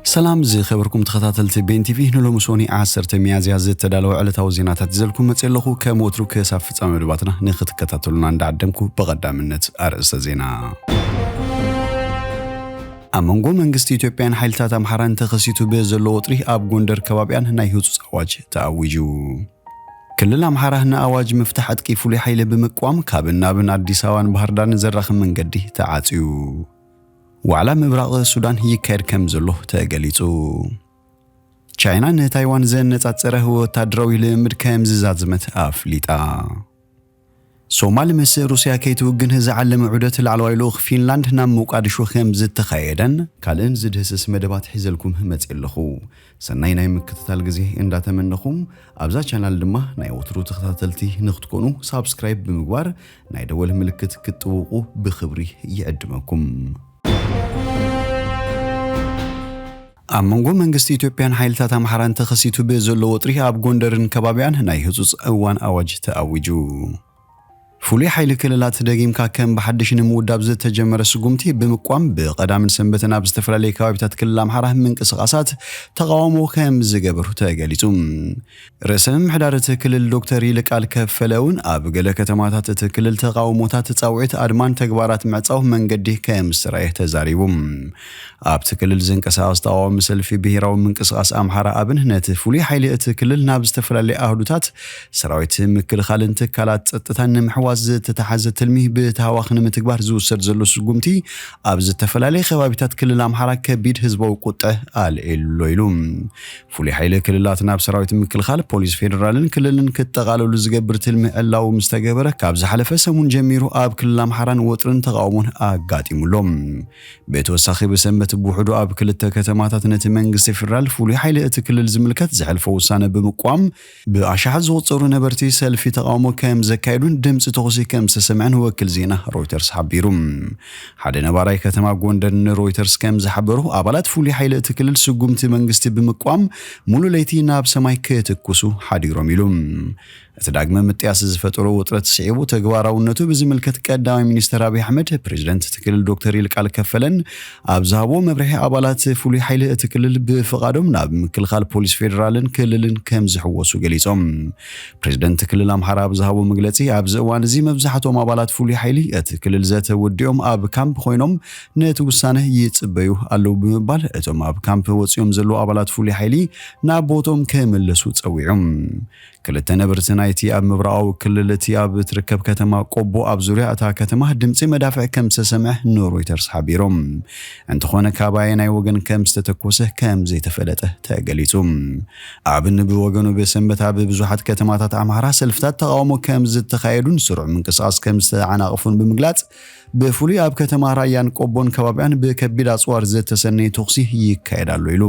ሰላም ዝኸበርኩም ተኸታተልቲ ቤን ቲቪ፣ ንሎሚ ሶኒ ዓሰርተ ሚያዝያ ዝተዳለወ ዕለታዊ ዜናታት ይዘልኩም መፅእ ኣለኹ። ከም ወትሩ ክሳብ ፍጻመ መደባትና ንክትከታተሉና እንዳዓደምኩ፣ ብቐዳምነት ኣርእስተ ዜና። ኣብ መንጎ መንግስቲ ኢትዮጵያን ሓይልታት ኣምሓራን ተኸሲቱ ብዘሎ ወጥሪ፣ ኣብ ጎንደር ከባቢኣን ናይ ህጹጽ ኣዋጅ ተኣዊጁ። ክልል ኣምሓራ ንኣዋጅ ምፍታሕ ዕጥቂ ፍሉይ ሓይሊ ብምቅዋም፣ ካብን ናብን ኣዲስ ኣበባን ባህር ዳርን ዘራኽብ መንገዲ ተዓጽዩ። ዋዕላ ምብራቕ ሱዳን ይካየድ ከም ዘሎ ተገሊጹ። ቻይና ንታይዋን ዘነጻጸረ ወታደራዊ ልምምድ ከም ዝዛዝመት ኣፍሊጣ። ሶማል ምስ ሩስያ ከይትውግን ዝዓለመ ዑደት ላዕለዋይ ልኡኽ ፊንላንድ ናብ ሞቃዲሾ ከም ዝተኻየደን ካልእን ዝድህስስ መደባት ሒዘልኩም መጽእ ኣለኹ። ሰናይ ናይ ምክትታል ግዜ እንዳተመነኹም፣ ኣብዛ ቻናል ድማ ናይ ወትሩ ተኸታተልቲ ንክትኮኑ ሳብስክራይብ ብምግባር ናይ ደወል ምልክት ክትጥውቁ ብኽብሪ ይዕድመኩም። ኣብ መንጎ መንግስቲ ኢትዮጵያን ሓይልታት ኣምሓራን ተኸሲቱ ብዘሎ ወጥሪ፣ ኣብ ጎንደርን ከባቢኣን ናይ ህጹጽ እዋን ኣዋጅ ተኣዊጁ። ፍሉይ ሓይሊ ክልላት ደጊምካ ከም ብሓድሽ ንምውዳብ ዝተጀመረ ስጉምቲ ብምቋም፣ ብቐዳምን ሰንበትን ኣብ ዝተፈላለዩ ከባቢታት ክልል ኣምሓራ ምንቅስቓሳት ተቓውሞ ከም ዝገበሩ ተገሊጹ። ርእሰ ምምሕዳር እቲ ክልል ዶክተር ይልቃል ከፈለ እውን፣ ኣብ ገለ ከተማታት እቲ ክልል ተቓውሞታት ጻውዒት ኣድማን ተግባራት ምዕጻው መንገዲ ከም ዝተራእየ ተዛሪቡ። ኣብቲ ክልል ዝንቀሳቐስ ተቓዋሚ ሰልፊ ብሄራዊ ምንቅስቓስ ኣምሓራ ኣብን፣ ነቲ ፍሉይ ሓይሊ እቲ ክልል ናብ ዝተፈላለዩ ኣህዱታት ሰራዊት ምክልኻልን ትካላት ጸጥታን ንምሕዋዝ ዝተታሕዘ ትልሚ ብተሃዋኽ ንምትግባር ዝውሰድ ዘሎ ስጉምቲ፣ ኣብ ዝተፈላለዩ ከባቢታት ክልል ኣምሓራ ከቢድ ህዝባዊ ቁጥዐ ኣልዒሉ ኣሎ ኢሉ። ፍሉይ ሓይሊ ክልላት ናብ ሰራዊት ምክልኻል፣ ፖሊስ ፌደራልን ክልልን ክጠቓለሉ ዝገብር ትልሚ ዕላዊ ምስ ተገበረ፣ ካብ ዝሓለፈ ሰሙን ጀሚሩ ኣብ ክልል ኣምሓራን ወጥርን ተቓውሞን ኣጋጢሙ ኣሎ። ብተወሳኺ፣ ብሰንበት ብውሕዱ ኣብ ክልተ ከተማታት ነቲ መንግስቲ ፌደራል ፍሉይ ሓይሊ እቲ ክልል ዝምልከት ዘሕልፎ ውሳነ ብምቋም፣ ብኣሽሓት ዝቑጸሩ ነበርቲ ሰልፊ ተቓውሞ ከም ዘካየዱን ድምጺ ተኹሲ ከም ዝተሰምዐን ወኪል ዜና ሮይተርስ ሓቢሩ። ሓደ ነባራይ ከተማ ጎንደር ንሮይተርስ ከም ዝሓበሩ፣ ኣባላት ፍሉይ ሓይሊ እቲ ክልል ስጉምቲ መንግስቲ ብምቋም፣ ሙሉ ለይቲ ናብ ሰማይ ክትኩሱ ሓዲሮም ኢሉ። እቲ ዳግመ ምጥያስ ዝፈጠሮ ውጥረት ስዒቡ፣ ተግባራውነቱ ብዝምልከት ቀዳማይ ሚኒስትር ኣብይ ኣሕመድ፣ ፕሬዚደንት እቲ ክልል ዶክተር ይልቃል ከፈለን ኣብ ዝሃብዎ መብርሒ፣ ኣባላት ፍሉይ ሓይሊ እቲ ክልል ብፍቓዶም ናብ ምክልኻል ፖሊስ ፌደራልን ክልልን ከም ዝሕወሱ ገሊጾም። ፕሬዚደንት ክልል ኣምሓራ ኣብ ዝሃቦ መግለጺ፣ ኣብዚ እዋን እዚ መብዛሕትኦም ኣባላት ፍሉይ ሓይሊ እቲ ክልል ዘተ ወዲኦም ኣብ ካምፕ ኮይኖም ነቲ ውሳነ ይጽበዩ ኣለዉ ብምባል፣ እቶም ኣብ ካምፕ ወጺኦም ዘለዉ ኣባላት ፍሉይ ሓይሊ ናብ ቦትኦም ክምለሱ ጸዊዖም። ክልተ ነበርቲ ናይቲ ኣብ ምብራቓዊ ክልል እቲ ኣብ እትርከብ ከተማ ቆቦ፣ ኣብ ዙርያ እታ ከተማ ድምጺ መዳፍዕ ከም ዝተሰምዐ ንሮይተርስ ሓቢሮም። እንተኾነ፣ ካብ ኣየናይ ወገን ከም ዝተተኮሰ ከም ዘይተፈለጠ ተገሊጹ። ኣብን ብወገኑ፣ ብሰንበት ኣብ ብዙሓት ከተማታት ኣምሓራ ሰልፍታት ተቓውሞ ከም ዝተኻየዱን ስሩዕ ምንቅስቓስ ከም ዝተዓናቐፉን ብምግላጽ፣ ብፍሉይ ኣብ ከተማ ራያን ቆቦን ከባቢኣን ብከቢድ ኣጽዋር ዝተሰነየ ተኹሲ ይካየድ ኣሎ ኢሉ።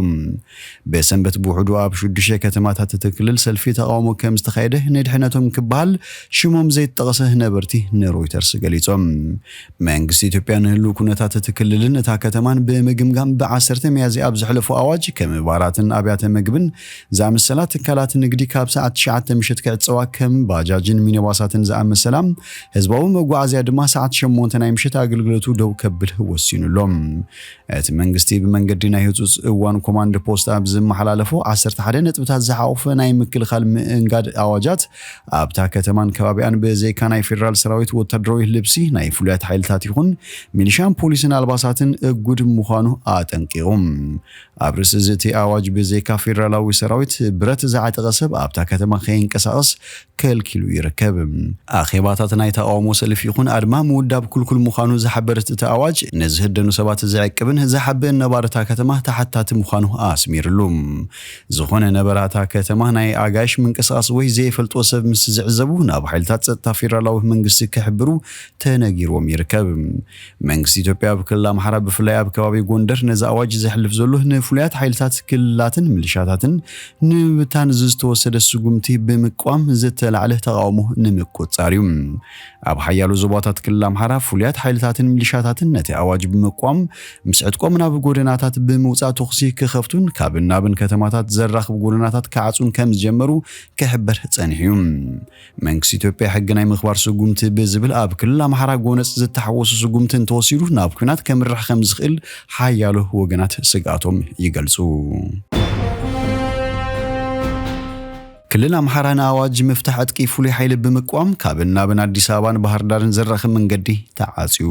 ብሰንበት ብውሕዱ ኣብ ሽዱሽተ ከተማታት እቲ ክልል ሰልፊ ተቓውሞ ከም ዝተኻየደ፣ ንድሕነቶም ክበሃል ሽሞም ዘይተጠቕሰ ነበርቲ ንሮይተርስ ገሊጾም። መንግስቲ ኢትዮጵያ ንህልው ኩነታት እቲ ክልልን እታ ከተማን ብምግምጋም፣ ብዓሰርተ ሚያዝያ ኣብ ዘሕለፎ ኣዋጅ፣ ከም ባራትን ኣብያተ ምግብን ዝኣመሰላ ትካላት ንግዲ ካብ ሰዓት ትሽዓተ ምሸት ክዕጸዋ፣ ከም ባጃጅን ሚኒባሳትን ዝኣመሰላ ህዝባዊ መጓዓዝያ ድማ ሰዓት ሸሞንተ ናይ ምሸት ኣገልግሎቱ ደው ከብል ወሲኑ ኣሎ። እቲ መንግስቲ ብመንገዲ ናይ ህጹጽ እዋን ኮማንድ ፖስት ኣብ ዝመሓላለፎ ዓሰርተ ሓደ ነጥብታት ዝሓቖፈ ናይ ምክልኻል ምእንጋድ ኣዋጃት፣ ኣብታ ከተማን ከባቢኣን ብዘይካ ናይ ፌደራል ሰራዊት ወታደራዊ ልብሲ ናይ ፍሉያት ሓይልታት ይኹን ሚሊሻን ፖሊስን ኣልባሳትን እጉድ ምዃኑ ኣጠንቂቑ። ኣብ ርእሲ እዚ፣ እቲ ኣዋጅ ብዘይካ ፌደራላዊ ሰራዊት፣ ብረት ዝዓጠቐ ሰብ ኣብታ ከተማ ከይንቀሳቐስ ከልኪሉ ይርከብ። ኣኼባታት ናይ ተቓውሞ ሰልፊ ይኹን ኣድማ ምውዳብ ክልኩል ምዃኑ ዝሓበረት እቲ ኣዋጅ፣ ንዝህደኑ ሰባት ዝዕቅብን ዝሓብእን ነባሪ እታ ከተማ ተሓታቲ ምዃኑ ኣስሚርሉ። ዝኾነ ነባሪ እታ ከተማ ናይ ኣጋይሽ ምንቅስቓስ ወይ ዘይፈልጦ ሰብ ምስ ዝዕዘቡ፣ ናብ ሓይልታት ጸጥታ ፌደራላዊ መንግስቲ ክሕብሩ ተነጊርዎም ይርከብ። መንግስቲ ኢትዮጵያ ኣብ ክልል ኣምሓራ፣ ብፍላይ ኣብ ከባቢ ጎንደር፣ ነዚ ኣዋጅ ዘሕልፍ ዘሎ ንፍሉያት ሓይልታት ክልላትን ምልሻታትን ንምብታን ዝተወሰደ ስጉምቲ ብምቋም ዘተ ዝተላዕለ ተቓውሞ ንምቁጽጻር እዩ። ኣብ ሓያሎ ዞባታት ክልል ኣምሓራ ፍሉያት ሓይልታትን ሚሊሻታትን ነቲ ኣዋጅ ብምቋም ምስ ዕጥቆም ናብ ጎደናታት ብምውጻእ ተኹሲ ክኸፍቱን ካብን ናብን ከተማታት ዘራኽቡ ጎደናታት ክዓጹን ከም ዝጀመሩ ክሕበር ጸኒሑ እዩ። መንግስቲ ኢትዮጵያ ሕጊ ናይ ምኽባር ስጉምቲ ብዝብል ኣብ ክልል ኣምሓራ ጎነጽ ዝተሓወሱ ስጉምቲ እንተወሲዱ ናብ ኲናት ከምርሕ ከም ዝኽእል ሓያሎ ወገናት ስግኣቶም ይገልጹ። ክልል ኣምሓራ ንኣዋጅ ምፍታሕ ዕጥቂ ፍሉይ ሓይሊ ብምቋም ካብን ናብን ኣዲስ ኣበባን ባህር ዳርን ዘራኽብ መንገዲ ተዓጽዩ።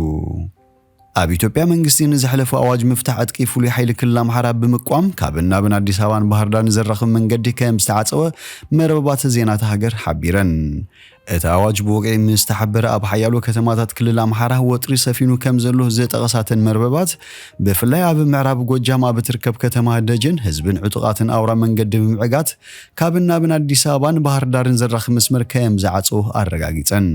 ኣብ ኢትዮጵያ መንግስቲ ንዝሕለፎ ኣዋጅ ምፍታሕ ዕጥቂ ፍሉይ ሓይሊ ክልል ኣምሓራ ብምቋም ካብን ናብን ኣዲስ ኣበባን ባህር ዳርን ዘራኽብ መንገዲ ከም ዝተዓጸወ መርበባት ዜናታት ሃገር ሓቢረን። እቲ ኣዋጅ ብወግዒ ምስ ተሓበረ ኣብ ሓያሎ ከተማታት ክልል ኣምሓራ ወጥሪ ሰፊኑ ከም ዘሎ ዝጠቐሳተን መርበባት፣ ብፍላይ ኣብ ምዕራብ ጎጃም ኣብ እትርከብ ከተማ ደጀን ህዝብን ዕጡቓትን ኣውራ መንገዲ ብምዕጋት ካብን ናብን ኣዲስ ኣበባን ባህር ዳርን ዘራኽብ መስመር ከም ዝዓጸዎ ኣረጋጊጸን።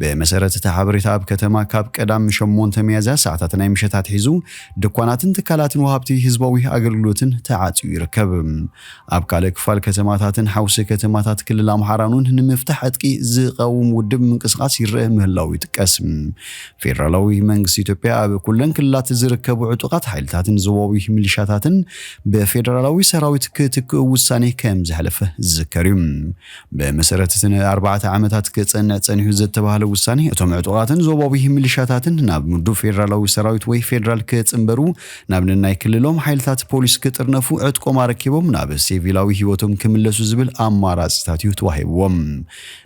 ብመሰረት እቲ ሓበሬታ ኣብ ከተማ ካብ ቀዳም ሸሞንተ ሚያዝያ ሰዓታት ናይ ምሸት ኣትሒዙ ድኳናትን ትካላትን ወሃብቲ ህዝባዊ ኣገልግሎትን ተዓጽዩ ይርከብ። ኣብ ካልእ ክፋል ከተማታትን ሓውሲ ከተማታት ክልል ኣምሓራን እውን ንምፍታሕ ዕጥቂ ዝቐውም ውድብ ምንቅስቓስ ይረአ ምህላው ይጥቀስ። ፌደራላዊ መንግስቲ ኢትዮጵያ ኣብ ኩለን ክልላት ዝርከቡ ዕጡቓት ሓይልታትን ዞባዊ ሚሊሻታትን ብፌደራላዊ ሰራዊት ክትክኡ ውሳኔ ከም ዘሕለፈ ዝዝከር እዩ። ብመሰረት እቲ ንኣርባዕተ ዓመታት ክጸንዕ ጸኒሑ ዝተባህለ ውሳኔ፣ እቶም ዕጡቓትን ዞባዊ ሚሊሻታትን ናብ ምዱብ ፌደራላዊ ሰራዊት ወይ ፌደራል ክጽንበሩ፣ ናብ ነናይ ክልሎም ሓይልታት ፖሊስ ክጥርነፉ፣ ዕጥቆም ኣረኪቦም ናብ ሲቪላዊ ህይወቶም ክምለሱ ዝብል ኣማራጺታት እዩ ተዋሂብዎም።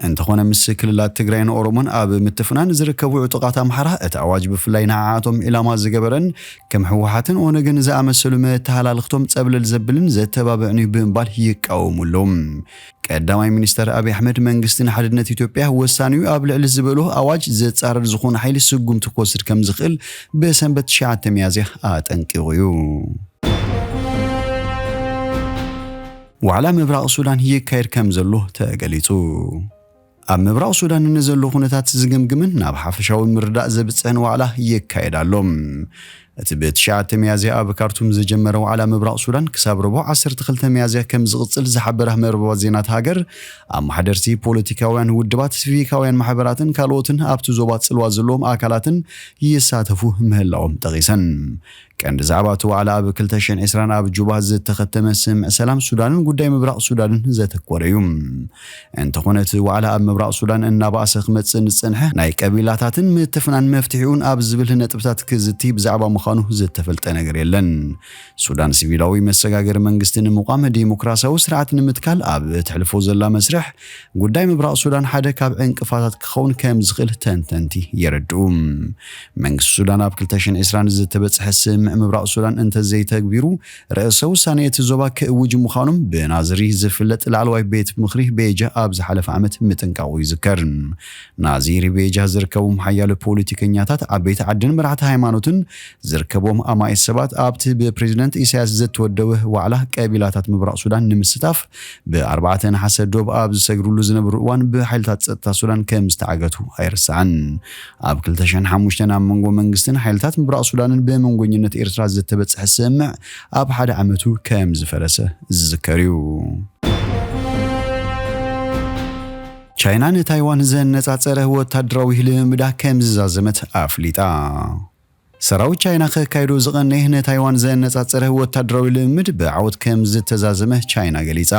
እንተኾነ፣ ምስ ክልላት ትግራይን ኦሮሞን ኣብ ምትፍናን ዝርከቡ ዕጡቓት ኣምሓራ፣ እቲ ኣዋጅ ብፍላይ ንዓኣቶም ዒላማ ዝገበረን ከም ህወሓትን ኦነግን ዝኣመሰሉ መተሃላልኽቶም ጸብለል ዘብልን ዘተባብዕን እዩ ብምባል ይቃወሙ ኣለዉ። ቀዳማይ ሚኒስተር ኣብይ ኣሕመድ መንግስቲ ንሓድነት ኢትዮጵያ ወሳኒ እዩ ኣብ ልዕሊ ዝበሎ ኣዋጅ ዘጻረር ዝኾነ ሓይሊ ስጉምቲ ክወስድ ከም ዝኽእል ብሰንበት ትሽዓተ ሚያዝያ ኣጠንቂቑ እዩ። ዋዕላ ምብራቕ ሱዳን ይካየድ ከም ዘሎ ተገሊጹ። ኣብ ምብራቕ ሱዳን ንዘሎ ኩነታት ዝግምግምን ናብ ሓፈሻዊ ምርዳእ ዘብጽሕን ዋዕላ ይካየድ ኣሎ። እቲ ብትሽዓተ ሚያዝያ ኣብ ካርቱም ዝጀመረ ዋዕላ ምብራቕ ሱዳን ክሳብ ረቡዕ ዓሰርተ ክልተ ሚያዝያ ከም ዝቕጽል ዝሓበራ መርበባት ዜናት ሃገር፣ ኣመሓደርቲ፣ ፖለቲካውያን ውድባት፣ ሲቪካውያን ማሕበራትን ካልኦትን ኣብቲ ዞባ ጽልዋ ዘለዎም ኣካላትን ይሳተፉ ምህላዎም ጠቒሰን። ቀንዲ ዛዕባ እቲ ዋዕላ ኣብ ክልተ ሽሕን ዕስራን ኣብ ጁባ ዝተኸተመ ስምምዕ ሰላም ሱዳንን ጉዳይ ምብራቕ ሱዳንን ዘተኮረ እዩ። እንተኾነ፣ እቲ ዋዕላ ኣብ ምብራቕ ሱዳን እናባእሰ ክመጽእ ንዝጸንሐ ናይ ቀቢላታትን ምትፍናን መፍትሒኡን ኣብ ዝብል ነጥብታት ክዝቲ ብዛዕባ ምዃኑ ዝተፈልጠ ነገር የለን። ሱዳን ሲቪላዊ መሰጋገሪ መንግስቲ ንምቋም፣ ዲሞክራሲያዊ ስርዓት ንምትካል ኣብ እተሕልፎ ዘላ መስርሕ፣ ጉዳይ ምብራቕ ሱዳን ሓደ ካብ ዕንቅፋታት ክኸውን ከም ዝኽእል ተንተንቲ የረድኡ። መንግስቲ ሱዳን ኣብ ክልተ ሽሕን ዕስራን ዝተበጽሐ ስምምዕ ምብራቕ ሱዳን እንተዘይተግቢሩ፣ ርእሰ ውሳኔ እቲ ዞባ ክእውጅ ምዃኖም ብናዝሪ ዝፍለጥ ላዕለዋይ ቤት ምኽሪ ቤጃ ኣብ ዝሓለፈ ዓመት ምጥንቃቑ ይዝከር። ናዚሪ ቤጃ ዝርከቦም ሓያሎ ፖለቲከኛታት፣ ዓበይቲ ዓድን መራሕቲ ሃይማኖትን ዝርከቦም ኣማኢት ሰባት ኣብቲ ብፕሬዚደንት ኢሳያስ ዝተወደበ ዋዕላ ቀቢላታት ምብራቕ ሱዳን ንምስታፍ ብኣርባዕተ ነሓሰ ዶብ ኣብ ዝሰግሩሉ ዝነበሩ እዋን ብሓይልታት ጸጥታ ሱዳን ከም ዝተዓገቱ ኣይርሳዕን። ኣብ ክልተ ሽሕን ሓሙሽተን ኣብ መንጎ መንግስትን ሓይልታት ምብራቕ ሱዳንን ብመንጎኝነት ኤርትራ ዝተበጽሐ ስምምዕ ኣብ ሓደ ዓመቱ ከም ዝፈረሰ ዝዝከር እዩ። ቻይና ንታይዋን ዘነጻጸረ ወታደራዊ ልምምዳ ከም ዝዛዘመት ኣፍሊጣ። ሰራዊት ቻይና ከካይዶ ዝቐነየ ንታይዋን ዘነጻጸረ ወታደራዊ ልምምድ ብዓወት ከም ዝተዛዘመ ቻይና ገሊጻ።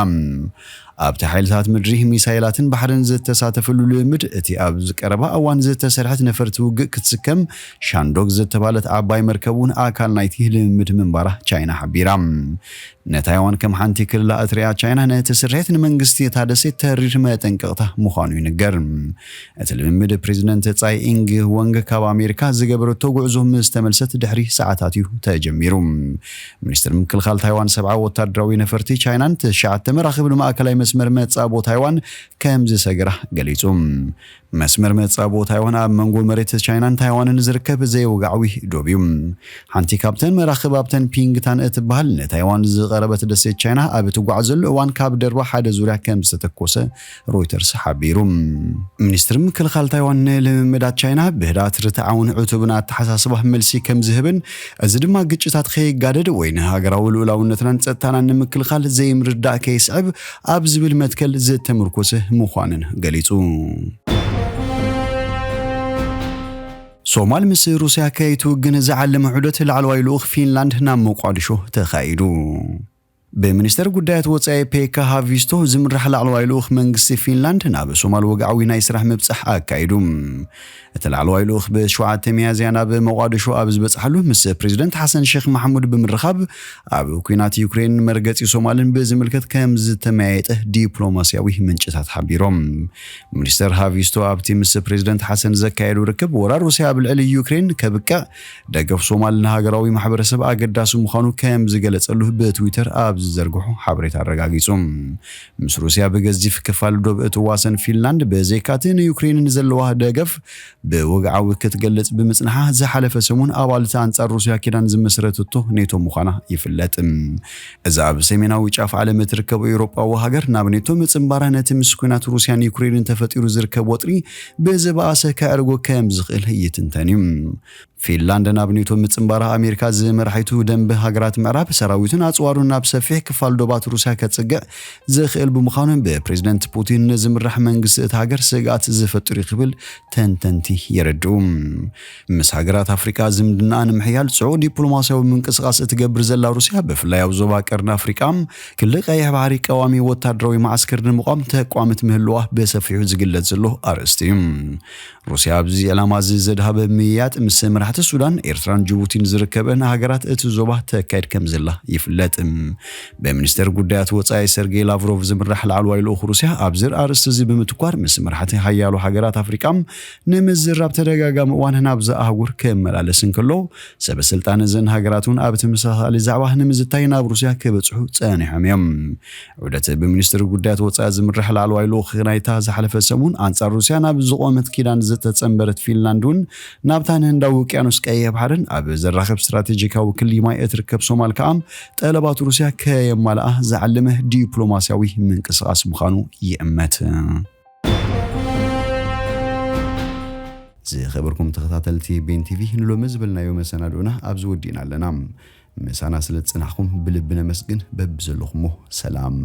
ኣብቲ ሓይልታት ምድሪ፣ ሚሳይላትን ባሕርን ዝተሳተፈሉ ልምምድ፣ እቲ ኣብ ቀረባ እዋን ዝተሰርሐት ነፈርቲ ውግእ ክትስከም ሻንዶግ ዝተባህለት ዓባይ መርከብ እውን ኣካል ናይቲ ልምምድ ምንባራ ቻይና ሓቢራ። ንታይዋን ከም ሓንቲ ክልላ እትሪኣ ቻይና፣ ነቲ ስርሒት ንመንግስቲ እታ ደሴት ተሪር መጠንቀቕታ ምዃኑ ይንገር። እቲ ልምምድ ፕሬዚደንት ጻይ ኢንግ ወንግ ካብ ኣሜሪካ ዝገበረቶ ጉዕዞ ምስ ተመልሰት ድሕሪ ሰዓታት እዩ ተጀሚሩ። ሚኒስትር ምክልኻል ታይዋን ሰብዓ ወታደራዊ ነፈርቲ ቻይናን ትሽዓተ መራኽብ ንማእከላይ መስመር መጻቦ ታይዋን ከም ዝሰገራ ገሊጹ። መስመር መጻቦ ታይዋን ኣብ መንጎ መሬት ቻይናን ታይዋንን ዝርከብ ዘይወግዓዊ ዶብ እዩ። ሓንቲ ካብተን መራኽብ ኣብተን ፒንግታን እትበሃል ንታይዋን ዝቐረበት ደሴት ቻይና ኣብ እትጓዓዘሉ እዋን ካብ ደርባ ሓደ ዙርያ ከም ዝተተኮሰ ሮይተርስ ሓቢሩ። ሚኒስትሪ ምክልኻል ታይዋን ንልምምዳት ቻይና ብህድኣት ርትዓውን ዕቱብን ኣተሓሳስባ መልሲ ከም ዝህብን፣ እዚ ድማ ግጭታት ከይጋደድ ወይ ንሃገራዊ ልኡላውነትናን ጸጥታናን ንምክልኻል ዘይምርዳእ ከይስዕብ ኣብ ዝብል መትከል ዝተመርኮሰ ምዃንን ገሊጹ። ሶማል ምስ ሩስያ ከይትውግን ዝዓለመ ዑደት ላዕለዋይ ልኡኽ ፊንላንድ ናብ ሞቃዲሾ ተኻይዱ። ብሚኒስተር ጉዳያት ወጻኢ ፔካ ሃቪስቶ ዝምራሕ ላዕለዋይ ልኡኽ መንግስቲ ፊንላንድ ናብ ሶማል ወግዓዊ ናይ ስራሕ ምብጻሕ ኣካይዱ። እቲ ላዕለዋይ ልኡኽ ብሸውዓተ ሚያዝያ ናብ ሞቃዲሾ ኣብ ዝበጽሓሉ ምስ ፕሬዚደንት ሓሰን ሼክ ማሕሙድ ብምርኻብ ኣብ ኲናት ዩክሬን መርገጺ ሶማልን ብዝምልከት ከም ዝተመያየጠ ዲፕሎማስያዊ ምንጭታት ሓቢሮም። ሚኒስተር ሃቪስቶ ኣብቲ ምስ ፕሬዚደንት ሓሰን ዘካየዱ ርክብ ወራር ሩስያ ኣብ ልዕሊ ዩክሬን ከብቅዕ ደገፍ ሶማል ንሃገራዊ ማሕበረሰብ ኣገዳሲ ምዃኑ ከም ዝገለጸሉ ብትዊተር ኣብ ዝዘርግሖ ሓበሬታ ኣረጋጊጹ። ምስ ሩስያ ብገዚፍ ክፋል ዶብ እትዋሰን ፊንላንድ ብዘይካቲ ንዩክሬን ዘለዋ ደገፍ ብወግዓዊ ክትገልጽ ብምጽንሓ ዝሓለፈ ሰሙን ኣባልቲ ኣንጻር ሩስያ ኪዳን ዝመስረትቶ ኔቶ ምዃና ይፍለጥ። እዛ ኣብ ሰሜናዊ ጫፍ ዓለም እትርከብ ኤውሮጳዊ ሃገር ናብ ኔቶ ምጽንባራ ነቲ ምስ ኲናት ሩስያን ዩክሬንን ተፈጢሩ ዝርከብ ወጥሪ ብዝበኣሰ ከዕርጎ ከም ዝኽእል ይትንተን እዩ። ፊንላንድ ናብ ኔቶ ምጽንባራ ኣሜሪካ ዝመራሒቱ ደንበ ሃገራት ምዕራብ ሰራዊቱን ኣጽዋሩን ናብ ሰፊሕ ክፋል ዶባት ሩስያ ከጽግዕ ዝኽእል ብምዃኑ ብፕሬዚደንት ፑቲን ንዝምራሕ መንግስቲ እታ ሃገር ስግኣት ዝፈጥር እዩ ክብል ተንተንቲ የረድኡ። ምስ ሃገራት ኣፍሪቃ ዝምድና ንምሕያል ጽዑቕ ዲፕሎማስያዊ ምንቅስቃስ እትገብር ዘላ ሩስያ ብፍላይ ኣብ ዞባ ቀርኒ ኣፍሪቃ ክልል ቀይሕ ባሕሪ ቀዋሚ ወታደራዊ መዓስከር ንምቋም ተቋምት ምህልዋ ብሰፊሑ ዝግለጽ ዘሎ ኣርእስቲ እዩ። ሩስያ ኣብዚ ዕላማ እዚ ዘድሃበ ምይያጥ ምስ መራሕቲ ሱዳን፣ ኤርትራን ጅቡቲን ዝርከበን ሃገራት እቲ ዞባ ተካይድ ከም ዘላ ይፍለጥ። ብሚኒስተር ጉዳያት ወጻኢ ሰርጌይ ላቭሮቭ ዝምራሕ ላዕለዋይ ልኡኽ ሩስያ ኣብዚ ኣርእስቲ እዚ ብምትኳር ምስ መራሕቲ ሓያሎ ሃገራት ኣፍሪቃ ንምዝራብ ተደጋጋሚ እዋን ናብዛ ኣህጉር ክመላለስ እንከሎ፣ ሰበ ስልጣን እዘን ሃገራት እውን ኣብ ተመሳሳሊ ዛዕባ ንምዝታይ ናብ ሩስያ ክበጽሑ ጸኒሖም እዮም። ዑደት ብሚኒስትሪ ጉዳያት ወጻኢ ዝምራሕ ላዕለዋይ ልኡኽ ናይታ ዝሓለፈ ሰሙን ኣንጻር ሩስያ ናብ ዝቖመት ኪዳን ዝተጸንበረት ፊንላንድ እውን ናብታ ንህንዳዊ ውቅያኖስ ቀይሕ ባሕርን ኣብ ዘራኽብ ስትራቴጂካዊ ክሊ ማይ እትርከብ ሶማል ከኣ ጠለባት ሩስያ ከየማልኣ ዝዓለመ ዲፕሎማስያዊ ምንቅስቓስ ምዃኑ ይእመት። ዝኸበርኩም ተኸታተልቲ ቤን ቲቪ፣ ንሎሚ ዝበልናዮ መሰናድኦና ኣብዚ ወዲእና ኣለና። ምሳና ስለ ዝጸናሕኩም ብልቢ ነመስግን። በብዘለኹሞ ሰላም።